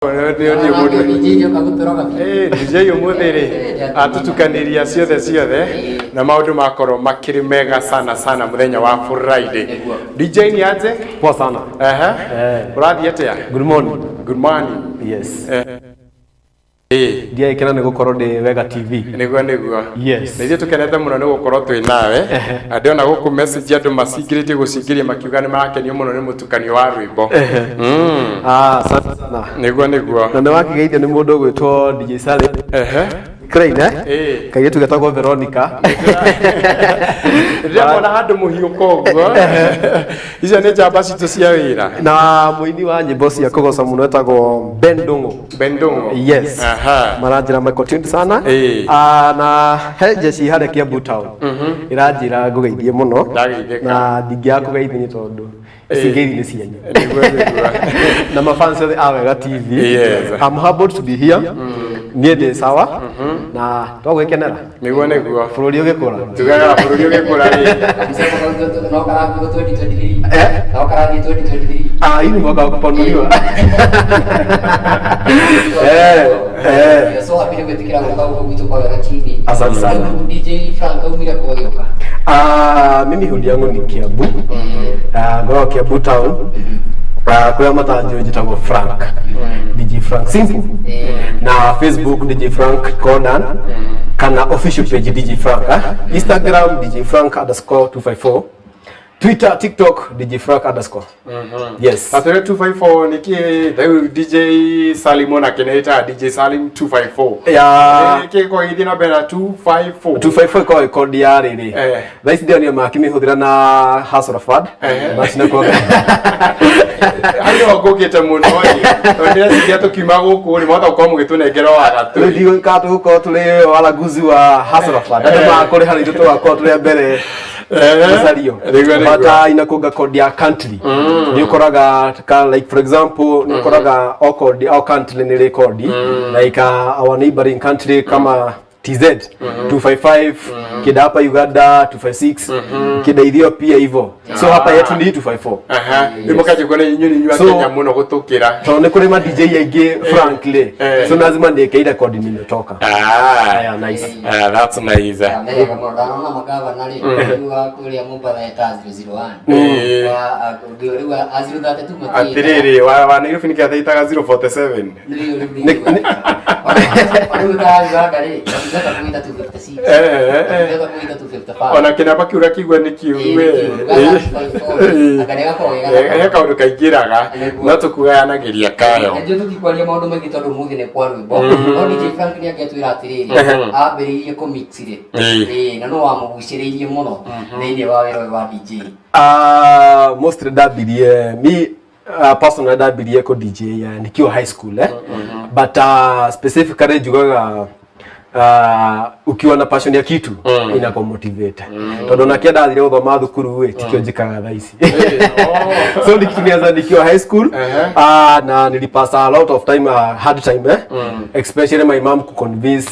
DJ umuthi ri atutukaniria ciothe ciothe na maundu makorwo makiri mega sana sana muthenya wa Friday. DJ ni aje? Poa sana. Ehe. Urathie atia? Good morning. Good morning. Yes. Eh. Ndiagĩkena nĩ gũkorwo ndĩ Wega TV. Niguo niguo. Yes. Na ithuĩ tũkenete mũno nĩ gũkorwo twĩ nawe. Na ndĩrona gũkũ message andũ macingĩrĩtie gũcingĩria makiuga nĩ marakenio mũno nĩ mũtukanio wa rwĩmbo. Ah, asante sana. Niguo niguo. Na nĩ wakĩgeithio nĩ mũndũ ũgwĩtwo DJ Salim. Crane, eh? Ĩĩ. Kairĩtu getagwo Veronica. Ndĩramona handũ mũhiũko ũguo. Icio nĩ njamba citũ cia wĩra. Na mũini wa nyĩmbo cia kũgoca mũno etagwo Ben Ndung'u. Ben Ndung'u. Yes. Maranjĩra meko tuned sana. Ah, na he jeshi harĩa Kiambu town. Ĩranjĩra ngũgeithie mũno. Ndageithĩka. Na ndingĩaga kũgeithia nĩ tondũ ici ngeithi nĩ cianyu. Niguo niguo. Na mafans othe a Wega TV. Yes. I'm humbled to be here. Niĩ ndĩ sawa na twagwĩkenera. Niguo niguo. Bũrũri ũgĩkũra. Tugaga bũrũri ũgĩkũra rĩ. No karathiĩ 2023. Eh? No karathiĩ 2023. Ah, hii ni mwaka wa kupanuliwa. Eh, eh. So happy nĩ gwĩtĩkĩra gũka gũkũ gwitũ kwa Wega TV. Asante sana. Rĩu DJ Frank aumire kũ agĩũka? Ah, mimi hood yangu ni Kiambu. Ah, ngoragwo Kiambu town. Ah, kũrĩa matanjũĩ njĩtagwo Frank. DJ Frank simple. Na Facebook DJ Frank Conan kana official page DJ Frank. Eh? Instagram DJ Frank _254. Twitter, TikTok DJ Frank underscore. Yes. Atĩrĩ 254 nĩkĩ rĩu DJ Salim onake nĩ ĩtaga DJ Salim 254. Ya. Nĩkĩ gĩkoragwo gĩgĩthiĩ na mbere na 254? 254 ĩkoragwo ĩ kodi ya rĩrĩ. Thaa ici ndĩronire makĩmĩhũthĩra na Hustler Fund. But nĩ Hau nĩho ngũkĩte mũno ĩ. Tondũ ndĩreciria tũkiuma gũkũ rĩ mwahota gũkorwo mũgĩtũnengera wa gatũ. Rĩu ndiũĩ kana tũgũkorwo tũrĩ waraguzi wa Hustler Fund. Andũ makũrĩha na ithuĩ tũgakorwo tũrĩ a mbere gũcario. Nĩguo nĩguo. But inakuanga kodi ya country. Nĩ ũkoraga ka like for example nĩ ũkoraga o kodi o country nĩ rĩ kodi like our neighboring country kama TZ 255, kida hapa Uganda 256, kida Ethiopia hivyo, so hapa yetu ni 254. Aha. Rĩu mũkanjia kuona inyuĩ nĩ inyuĩ a Kenya mũno gũtũkĩra. Tondũ nĩ kũrĩ ma DJ aingĩ frankly, so lazima nieke kodi nimetoka. Ah. Aya, nice. Ah, that's nice. Wega mũno ndanona magavana rĩ rĩu wa kũrĩa Mombatha eta 001. Wa ũngĩ rĩu a 032 matirĩ. Atĩrĩrĩ wa Nairobi nĩkĩ athaitaga 047? Rĩu ta Uganda rĩ matungata kũgĩta 256. Eh. Matungata kũgĩta 255. Ona kĩnamba kĩu ũrakiigua nĩ kĩũru we. He kaũndũ kaingĩraga no tũkugayanagĩria kayo. Ndio tũtikwaria maũndũ maingĩ tondũ mũthĩ nĩ kwa rwĩmbo, no DJ Frank nĩ angĩatwĩra atĩrĩrĩ, ambĩrĩirie kũmix rĩ? Ĩĩ, na no wamũgucĩrĩirie mũno thĩinĩ wa wĩra ũyũ wa DJ? Mostly ndambirie mi personally ndambirie ku DJ nikiwa high school, eh? But specifically njugaga ukiwa na passion ya kitu inakumotivate, tondũ onake ndathire gũthoma thukuru ĩ tikio njĩkaga thaa ici. So ni kitu nilianza nikiwa high school. Na nilipasa a lot of time, hard time, eh? Especially my mom kuconvince,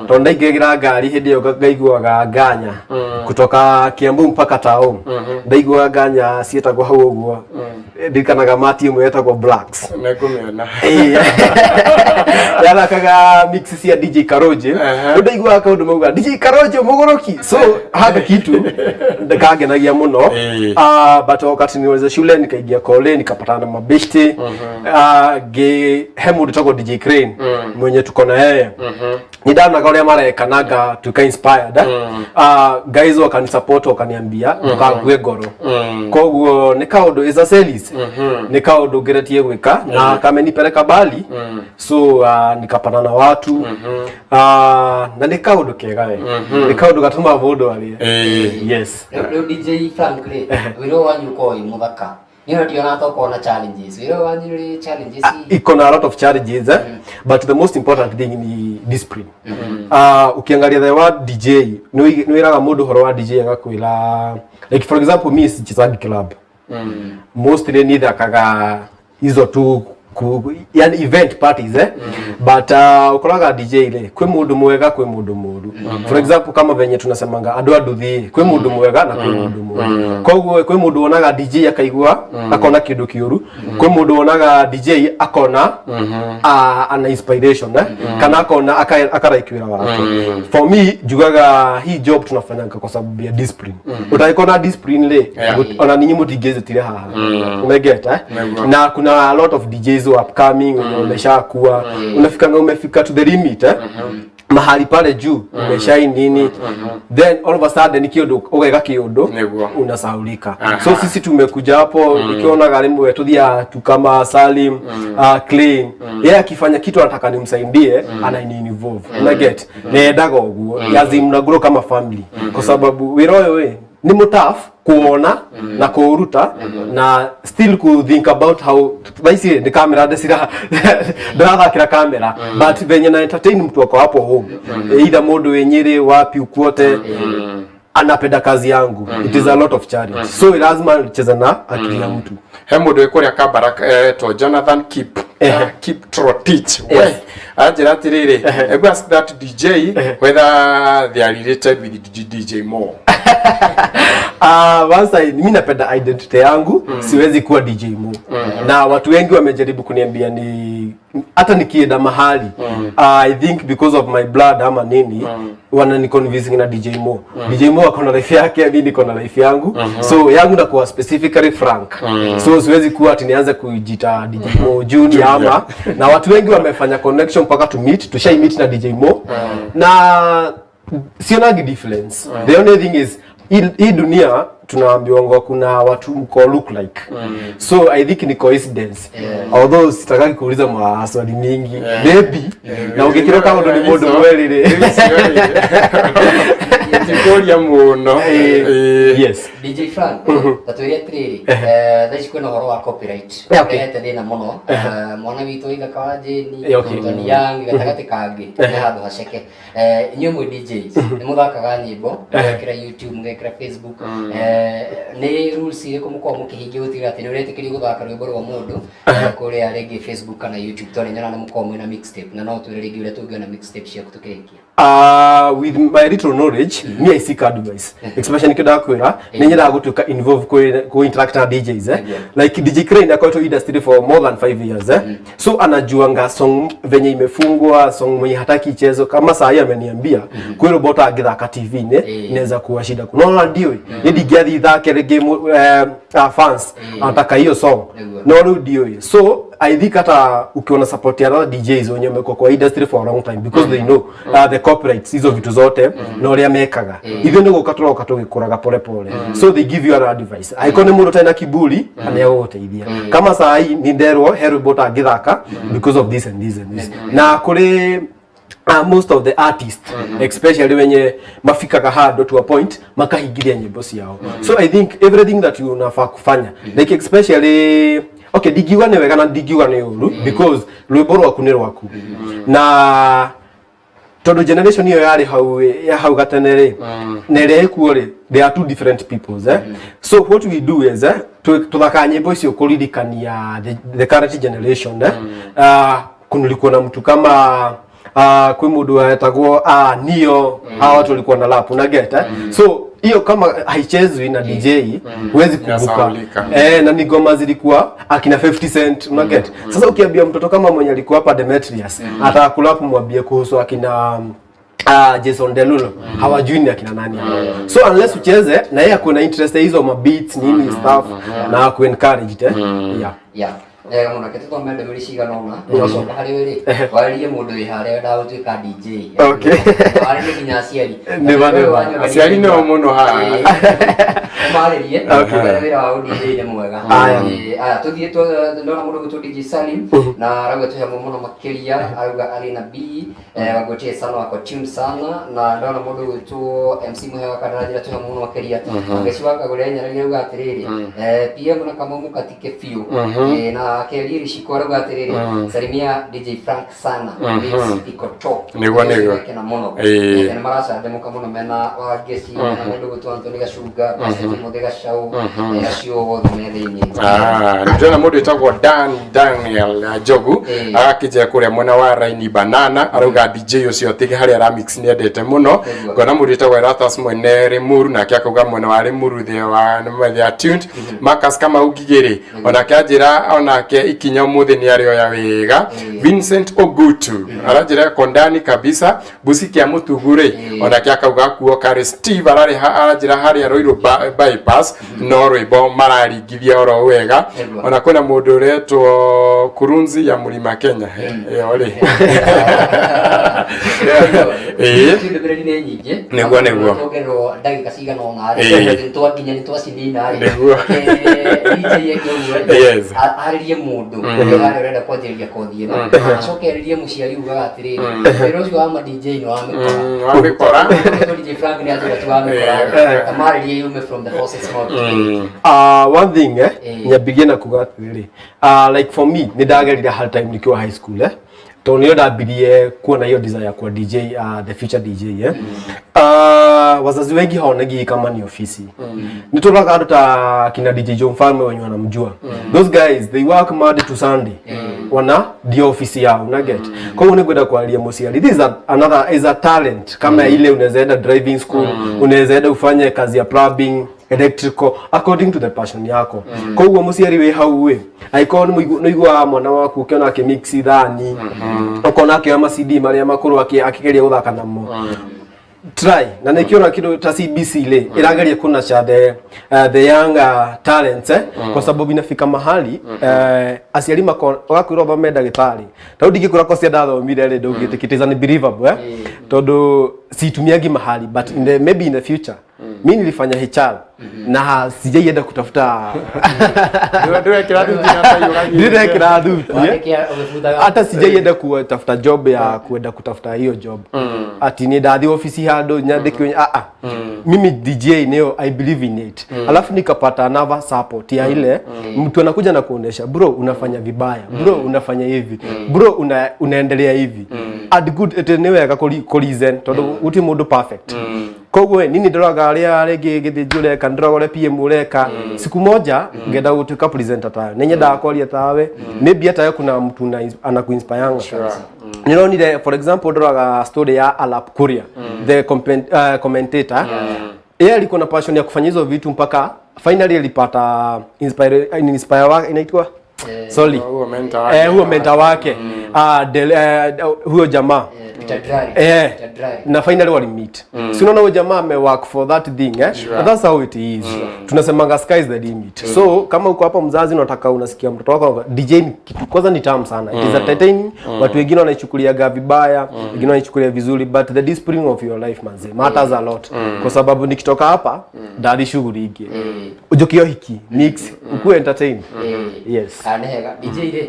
tondũ ndaingĩra ngari hĩndĩ ĩyo ngaiguaga nganya kutoka Kiambu mpaka town, ndaiguaga nganya ciĩtagwo hau ũguo, ndirikanaga mati ĩmwe yetagwo Blacks. Nĩngũmĩona. Ĩĩ. Yathakaga mix cia DJ Karoje. Rĩu ndaiguaga kaũndũ mauga DJ Karoje mũgũrũki, so haka kitu kangenagia mũno. But wakati niweza shule nikaingia kole nikapatana na mabeshte, ngĩ he mũndũ tagwo DJ Crane mwenye tuko na yeye, nĩ ndanaga ũrĩa mareka na ngatuĩka inspired. Guys wakanisupport, wakaniambia ndũkakue ngoro. Koguo nĩ kaũndũ is a series, nĩ kaũndũ ngeretie gwĩka na kamenipeleka mbali. So nikapatana na watu, na nĩ kaũndũ kega we, nĩ kaũndũ gatũmaga mũndũ arĩe. Yes. Rĩu DJ Frank rĩ, wĩra ũyũ wanyu ũkoragwo wĩ mũthaka, niĩ ona ndiona ta ũkoragwo na challenges. Wĩra ũyũ wanyu rĩ challenges? Iko na a lot of challenges, eh? But the most important thing ni discipline. Ukiangalia the word DJ, nĩ wĩraga mũndũ ũhoro wa DJ agakwĩra, like for example, mi sichezagi club, mostly nithakaga hizo tu. yani event parties, eh, but ukoraga DJ rĩ, kwĩ mũndũ mwega, kwĩ mũndũ mũru. For example, kama venye tunasemanga andũ a nduthi, kwĩ mũndũ mwega na kwĩ mũndũ mũru. Koguo kwĩ mũndũ wonaga DJ akaigua akona kĩndũ kĩũru, kwĩ mũndũ wonaga DJ akona ana inspiration, eh? Kana akona akarike wĩra wake. For me njugaga hii job tunafanyanga kwa sababu ya discipline. Utaikona discipline rĩ, ona ninyi mũtingĩnjĩtire haha. Umeget, eh? Nĩguo. Na kuna a lot of DJs who are upcoming, wenye wameshakuwa, unafikanga umefika to the limit, eh? Mahali pale juu umeshine nini, then all of a sudden kiundu ugeka kiundu Nĩguo. unasaulika. So sisi tumekuja hapo nikionaga rimwe tuthiaga tu kama Salim, Clean, yeye akifanya kitu anataka nimsaidie, ana involve, una get? Nendaga ũguo yazi mna grow kama family, kwa sababu wĩra ũyũ ĩ nĩ mũtough kuona na kũũruta na still ku think about how thaa ici nĩ kamera ndĩcira ndĩrathakĩra kamera, but venye na entertain mtu ako hapo home, either mũndũ wĩ Nyĩrĩ wapi ukwote anapenda kazi yangu, it is a lot of charity, so lazima cheza na akili ya mtu. He mũndũ wĩ kũrĩa Kabarak etwo Jonathan Kip Kip Trotich we anjĩra atĩrĩrĩ, "Ebu ask that DJ whether they are related with DJ Mo." Once mi napenda identity yangu. Siwezi kuwa DJ Mo. Na watu wengi wamejaribu kuniambia ni hata nikienda mahali, I think because of my blood ama nini, wanani convincing na DJ Mo. DJ Mo ako na life yake, mi niko na life yangu. So yangu nakuwa specifically Frank. So siwezi kuwa ati nianze kujiita DJ Mo Junior ama, na watu wengi wamefanya connection mpaka to meet, tushai meet na DJ Mo na sionagi difference. The only thing is hii dunia tunaambiwa kuna watu mko look like, so I think ni coincidence, although sitakaki kuuliza maswali mingi maybe na ũngĩkĩra kaũndũ nĩ mũndũ mwerĩrĩ. Tikũria mũno. Yes. DJ Frank, ta twĩre atĩrĩrĩ, thaa ici kwĩna ũhoro wa copyright ũrehete thĩna mũno. Mwana witũ Ithaka wa Jane, Tony Young gatagatĩ kangĩ nĩ handũ haceke. Inyuĩ mwĩ DJs nĩ mũthakaga nyĩmbo, mũgekĩra YouTube, mũgekĩra Facebook. Nĩ rules irĩkũ mũkoragwo mũkĩhingia gũtigĩrĩra atĩ nĩ ũretĩkĩrio gũthaka rwĩmbo rwa mũndũ kũrĩa rĩngĩ Facebook kana YouTube, tondũ nĩ nyonaga nĩ mũkoragwo mwĩna mixtape, na no twĩre rĩngĩ ũrĩa tũngĩona mixtape ciaku tũkĩrĩkia? With my little knowledge, me I seek advice, especially nikio ndakwira nĩ nyendaga gũtuĩka involve ku interact na DJs, eh? Like DJ Crane akoretwo industry for more than 5 years, eh? So anajuanga song venye imefungwa, song mwenye hataki ichezo. Kama saa hii ameniambia kwĩ rwĩmbo ũtangĩthaka TV-inĩ, inaweza kuwa shida. No ndio nĩ ndingĩathiĩ thake rĩngĩ fans anataka hiyo song. No rĩu ndiũĩ. So I think hata ukiona support ya other DJs wenye wamekuwa kwa industry for a long time, because they know the copyrights, hizo vitu zote na ũrĩa mekaga, ithuĩ nĩ gũka tũroka tũgĩkũraga pole pole, so they give you an advice. Angĩkorwo nĩ mũndũ ũtarĩ na kiburi, nĩ egũgũteithia. Kama saa hii nĩ nderwo he rwĩmbo ũtangĩthaka because of this and this and this. Na kũrĩ most of the artists, especially wenye mafikaga hado to a point makahingiria nyimbo ciao. So I think everything that you unafaa kufanya, like especially, okay, ndingiuga nĩ wega na ndingiuga nĩ ũru, because rwĩmbo rwaku nĩ rwaku, na tondũ generation ĩyo yarĩ hau ya hau gatene rĩ na ĩrĩa ĩkuo rĩ, they are two different peoples, eh? So what we do is, eh, tuthakaga nyĩmbo icio kũririkania the current generation, eh? Kunilikuwa na mtu kama kwĩ mũndũ wetagwo Nio, hawa watu walikuwa na rap, una get, eh? So hiyo kama haichezwi na DJ huwezi kumbuka. Inasahaulika. Eh, na ni ngoma zilikuwa akina 50 Cent, una get? Sasa ukiambia mtoto kama mwenye alikuwa hapa Demetrius atakula mwambie kuhusu akina Jason Derulo, hawajui ni akina nani hao. So unless ucheze na yeye akuwe na interest ya hizo ma beats nini stuff na aku encourage, eh? Yeah. Ya wega mũno, reke tũthome ndũmĩrĩri cigana ũna tũgĩcoka harĩ we rĩ, warĩrie mũndũ wĩ harĩa wendaga gũtuĩka DJ. Warĩrie nginya aciari. Nĩ ma, nĩ ma. Aciari nĩo mũno haha. Marĩrie wĩra wa DJ nĩ mwega. Aya. Aya, tũthiĩ ndona mũndũ gwĩtwo DJ Salim na arauga twĩ hamwe mũno makĩria, arauga arĩ na B wagũtie sana, wako tune sana. Na ndona mũndũ gwĩtwo MC Mũheo Kandarajĩra, twĩ hamwe mũno makĩria. Angeci wa Kagũrĩa Nyarari arauga atĩrĩrĩ, PM na Kamau mũkatike biũ. Na Keliri Shiko arauga atĩrĩrĩ, "Salimia DJ Frank sana, mix iko top." Nĩguo, nĩguo. Kena mũno. Nĩ maracanjamũka mũno mena Wangeci, mena mũndũ gwĩtwo Anthony Gacunga, Pastor Timothy Gacau, acio othe me thĩinĩ. Ah, ndĩrona mũndũ wĩtagwo Dan Daniel Njogu agakĩnjĩra kũrĩa mwena wa Raini Banana, arauga DJ ũcio atĩ harĩa aramix nĩ endete mũno. Ngona mũndũ wĩtagwo Eratas mwene Limuru, nake akauga mwena wa Limuru they wa they are tuned. Marcus Kamau Ngigĩrĩ onake anjĩra onake ikinya ũmũthĩ nĩ arĩoya wega. Vincent Ogutu aranjĩra kondani kabisa. Busi kia Mutugu rĩ, onake akauga kuo Kari Steve ararĩ aranjĩra harĩa Ruiru bypass no rwĩmbo mararingithia oro wega. Ona kwĩna mũndũ ũretwo Kurunzi ya Mũrima Kenya ĩyo rĩ. Ndũmĩrĩri nĩ nyingĩ. Nĩguo, nĩguo. Tuongererwo ndagĩka cigana ũna rĩ, nĩtwakinya nĩtwacinina rĩ. DJ eke ũguo rĩ, arĩrie mũndũ ũrĩa harĩa ũrenda kwanjĩrĩria kothi ĩno, acoke arĩrie mũciari ugaga atĩrĩrĩ, wĩra ũcio wa ma DJ nĩ wa mĩkora. Wa mĩkora. DJ Frank nĩ anjĩra ti wa mĩkora, tamarĩrie yume from the horse's mouth. One thing, nyambirie na kuga atĩrĩrĩ, like for me nĩ ndagerire hard time nikiwa high school, tondũ nĩyo ndambirie kuona hiyo desire ya kuwa DJ, the future DJ. Wazazi wengi haonagi kama ni ofisi. Nĩ tũroraga andũ ta kina DJ John Mfalme wenye wanamjua. Those guys, they work Monday to Sunday. Wana ndio ofisi yao, una get? Kwa hiyo nĩngwenda kwaria mũciari, this is a, another is a talent kama ile unaweza enda driving school, unaweza enda ufanye kazi ya plumbing, electrical, according to the passion yako. Koguo mũciari wĩ hau ĩ, angĩkorwo nĩ ũiguaga mwana waku ũkĩona akĩmix thani, ũkona akĩoya ma CD marĩa makũrũ akĩgeria gũthaka namo, try. Na nĩkĩona kĩndũ ta CBC rĩ ĩrageria kũnacha the young talents, kwa sababu inafika mahali aciari mako ũgakwĩrwo ũthome ndagĩtarĩ. Ta rĩu ndingĩkwĩra kocia ndathomire rĩ, ndũngĩtĩkia, it is unbelievable, tondũ situmiangi mahali, but in the, maybe in the future. Mi nilifanya HR na sijaienda kutafuta. Ndũrekĩra thuti na tai ũgathiĩ. Ndirekĩra thuti. Wandĩke ũgĩbuthaga. Hata sijaienda kutafuta job ya kuenda kutafuta hiyo job ati ni ndathi ofisi handũ nyandĩkwo. Ah ah, mimi DJ nio I believe in it. Alafu nikapata another support ya ile mtu anakuja na kuonesha, "Bro, unafanya vibaya. Bro, unafanya hivi. Bro, unaendelea hivi." And good ĩtĩ nĩ wega kũ reason tondũ gutirĩ mũndũ perfect. Koguo nini ndoraga arĩa rĩngĩ gĩthĩnji ũreka, ndoraga ũrĩa PM ũreka. Siku moja ngenda gũtuĩka presenter tawe, nĩ nyendaga kwaria tawe. Maybe hata wewe kuna mtu anakuinspiranga. Nĩronire, for example, ndoraga story ya Alap Kuria, the commentator. Yeye alikuwa na passion ya kufanya hizo vitu mpaka finally alipata inspire wa inaitwa, sorry. Huo mentor wake. Eh, huo mentor wake, huyo jamaa. Peter Dry. Peter Dry. Na finally wali meet. Si unaona huyo jamaa ame work for that thing? And that's how it is. Tunasemanga sky is the limit. So kama uko hapa mzazi, unataka, unasikia mtoto wako DJ ni kitu kwanza ni tamu sana. It is entertaining. Watu wengine wanaichukuliaga vibaya, wengine wanaichukulia vizuri, but the discipline of your life, manze, matters a lot, kwa sababu nikitoka hapa ndathi shughuli ingĩ, njũke hiki mix ukuwe entertain. Yes. Ah, nĩ hega DJ rĩ,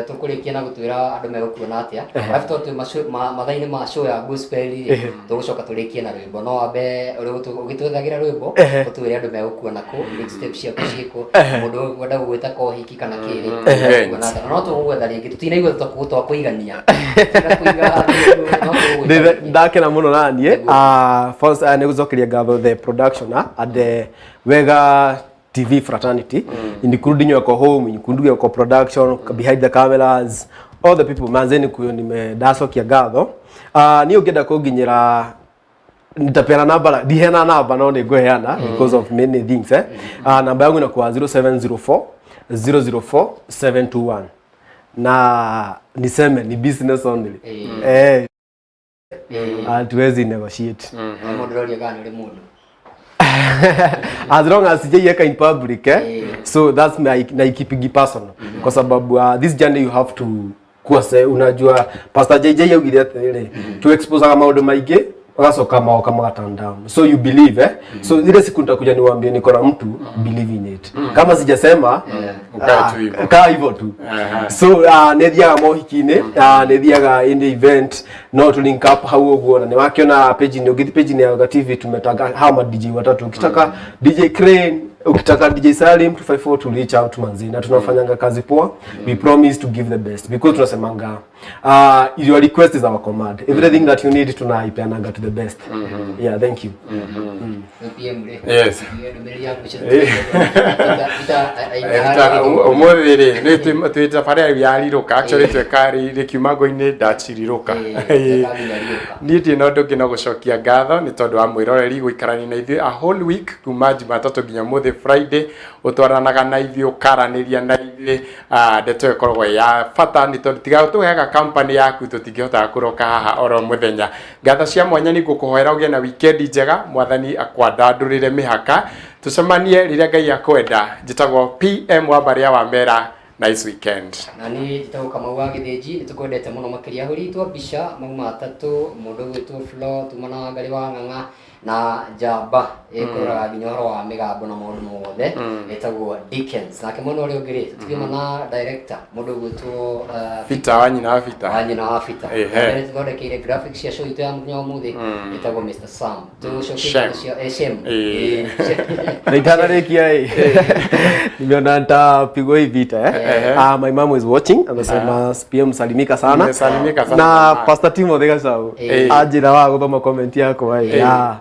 tũkũrĩkia na gũtwĩra andũ megũkuona atĩa, arabu tondũ twĩ mathaa-inĩ ma show ya gospel rĩ, tũgũcoka tũrĩkie na rwĩmbo. No wambe ũgĩtwethagĩra rwĩmbo, ũtwĩre andũ megũkuona kũ, mixtape ciaku ciĩkũ, mũndũ ũkwenda gũgwĩta kohiki kana kĩrĩ megũkuona atĩa? Na no tũgũgwetha rĩngĩ, tũtinaigua twakũigania. Tũtinakũiga, no tũgũgwĩta rĩngĩ. Ndakena mũno naniĩ. First, nĩ gũcokeria ngatho the production, and the Wega TV fraternity, including your home, including your production behind the cameras, all the people. Manzeni kuyo nime ndacokia ngatho. Niĩ ũngĩenda kũnginyĩra, nitapeana namba, ndiheana namba no nĩ ngũheana because of many things. Namba yangu inakuwa 0704 004 721, na niseme ni business only. Hatuwezi negotiate. Nĩ mũndũ ũroria kana nĩ ũrĩ mũndũ. As long as sijaiweka in public. So that's my naikipigi personal kwa sababu this journey you have to kuwa se unajua Pastor JJ augire atĩrĩrĩ, tu expose maũndũ maingĩ magacoka maoka maga turn down. So you believe, eh? So ile siku nitakuja niwaambie niko na mtu, believe in it. Kama sijasema, Ukae tu hivyo. Kaa hivyo tu. So nĩ thiaga mohiki-inĩ, nĩ thiaga in the event, no tu link up hau ũguo. Na nĩ wakiona page-inĩ, ũngĩthiĩ page-inĩ ya Wega TV, tumetaga hawa ma DJ watatu. Ukitaka DJ Crane, Ukitaka DJ Salim 254 to reach out manzi, na tunafanyanga kazi poa. We promise to give the best because tunasemanga your request is our command. Everything that you need tunaipeananga to the best. Yeah, thank you. PM rĩ. Yes. Ndiye ndũmĩrĩri ya mũico. Umuthi rĩ nĩ twĩ tabarĩra ya rirũka, actually tweka rĩkiuma ngo-inĩ ndacirirũka. Niĩ ndirĩ na ũndũ ũngĩ no gũcokia ngatho nĩ tondũ wa mwĩroreri gũikarania na ithuĩ a whole week kuma Jumatatũ nginya mũthĩ Friday, ũtwaranaga na ithuĩ, ũkaranĩria na ithuĩ. Ndeto ĩyo ĩkoragwo ĩ ya bata nĩ tondũ tiga tũheaga company yaku tũtingĩhotaga kũroka haha oro mũthenya. Ngatho cia mwanya nĩ ngũkũhoera ũgĩe na weekend njega, Mwathani akwandandũrĩre mĩhaka, tũcemanie rĩrĩa Ngai akwenda. Njĩtagwo PM wa Mbarĩa wa Mera. Nice weekend. Na niĩ njĩtagwo Kamau wa Gĩthĩnji, nĩ tũkwendete mũno makĩria. Ahũrĩtwo mbica mauma atatũ, mũndũ ũgwĩtwo Flo tuma na Wangarĩ wa Ng'ang'a na njamba ĩkũroraga nginya ũhoro wa mĩgambo na maũndũ mothe ĩtagwo Dickens. Nake mwena ũrĩa ũngĩ rĩ, tũtiuma na director mũndũ ũgwĩtwo Peter wa nyina wa Peter. Wa nyina wa Peter. Ehe. Nĩ tũthondekeire graphics cia show itũ ya mũthenya wa ũmũthĩ, ĩtagwo Mr Sam. Tũcokie Shem. ngatho cia Shem. Shem. Na itanarĩkia ĩ, nimeona nitapigwa hii vita, eh? Ah, my mom is watching, anasema PM salimika sana. Nimesalimika sana. Na Pastor Timothy Gacau anjĩra wa gũthoma comment yakwa ĩ,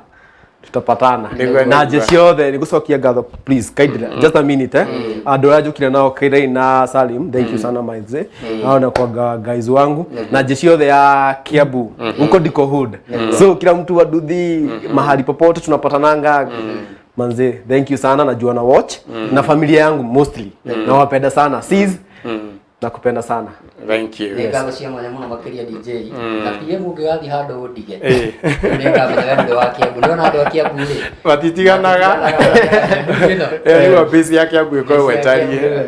tutapatana. Nĩguo, Na nĩguo. njĩ ciothe nĩ gũcokia ngatho, please kindly just a minute, eh, andũ arĩa njũkire nao Kairai na Salim, thank you sana maize, hao na kwa guys wangu na njĩ ciothe ya Kiambu huko ndiko hood, so kila mtu wa Duthi mahali popote tunapatananga manze, thank you sana. Najua na watch na familia yangu mostly, nawapenda sana. Sis, nakupenda sana. Thank you. Nĩ ngatho cia mwanya mũno makĩria DJ na PM, ũngĩgathiĩ handũ ũndige nĩngamenya we ndũrĩ wa Kiambu, nĩwona andũ a Kiambu rĩ Matitiganaga. Ĩyo nĩguo base ya Kiambu ĩkoragwo ĩtariĩ.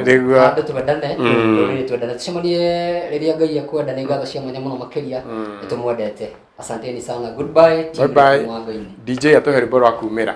Nĩguo. Andũ twendane, rũrĩrĩ twendane, tũcemanie rĩrĩa Ngai akwenda. Nĩ ngatho cia mwanya mũno makĩria, nĩ tũmwendete. Asanteni sana, goodbye. Bye bye. Mwango-inĩ. DJ atũhe rwĩmbo rwa kumĩra.